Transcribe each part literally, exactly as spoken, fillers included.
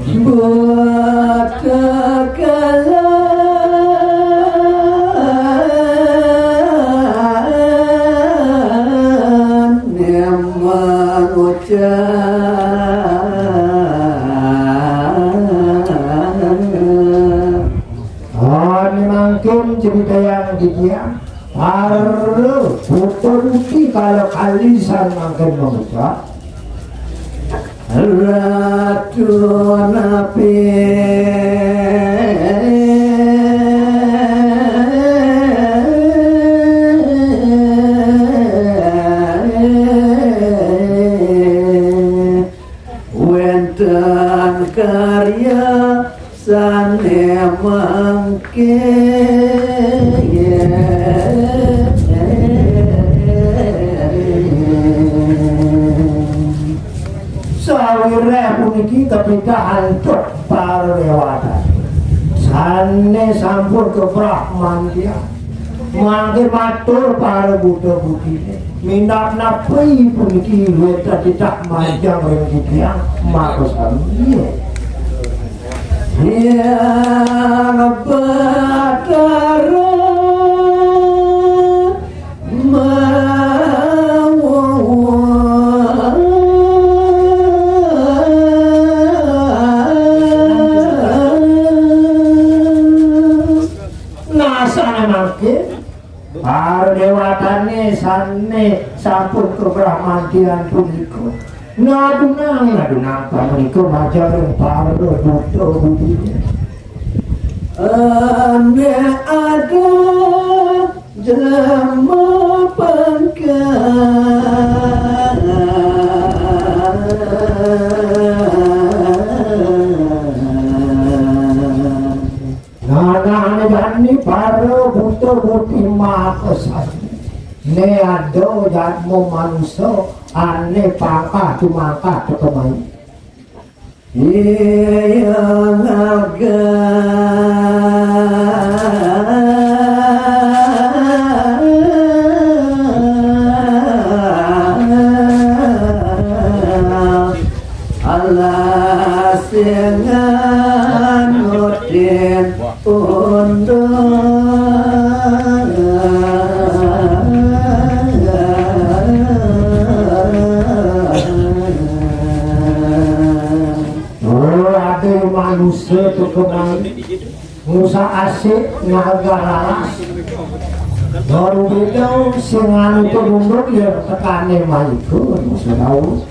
Ané mangkin caritayang titiang, para buta budi kala kalisan mangkin mangucap. Ratu napi wénten karya sané mangké. Sawiréh puniki kapitah antuk para déwata sané sampun kabrahmantian. Mangké matur para buta budiné. Minab napi puniki wénten titah majeng ring titiang makasami. Hyang Batara mawa. Nah, sané mangké, para déwatané sané sampun kabrahmantian punika, nadunang, nadunang pamenika majeng ring para buta budiné. Ané ada jelema pangkat. Nah, nah, ané jani para buta budi makasami. Né ada jadma manusa ané pangkah tumangkah teka mai. Iya ngaga. Alas sing nganutin undang. Oh, ada manusia tu kemari. Ngusak asik ngaga laras. Baru beda sing anu penunduk ya tekané maiku, ngusak tahu.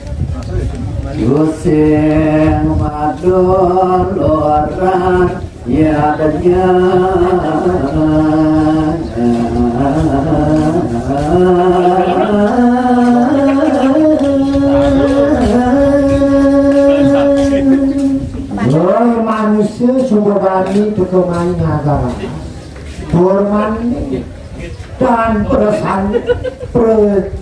Sing madoloran ya denya. Woi manusia, coba bani teka main agama. Hormat dan peresan per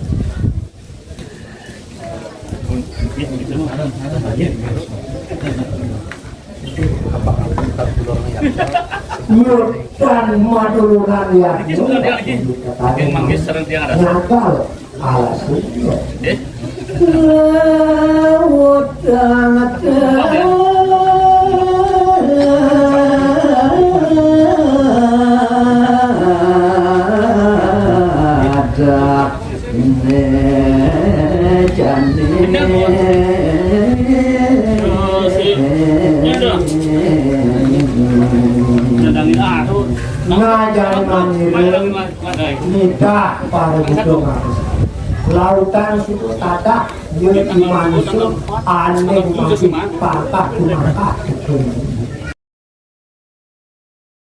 Nyutan maduluran ya. Yang manggis sering dia ada. Nakal. Alas itu. Eh? Laut tengah ada. Né jani. Nah, jani manira nitah para buta manusa. Lautan suka tadah, ya di manusa, ané mati patah tumangkah.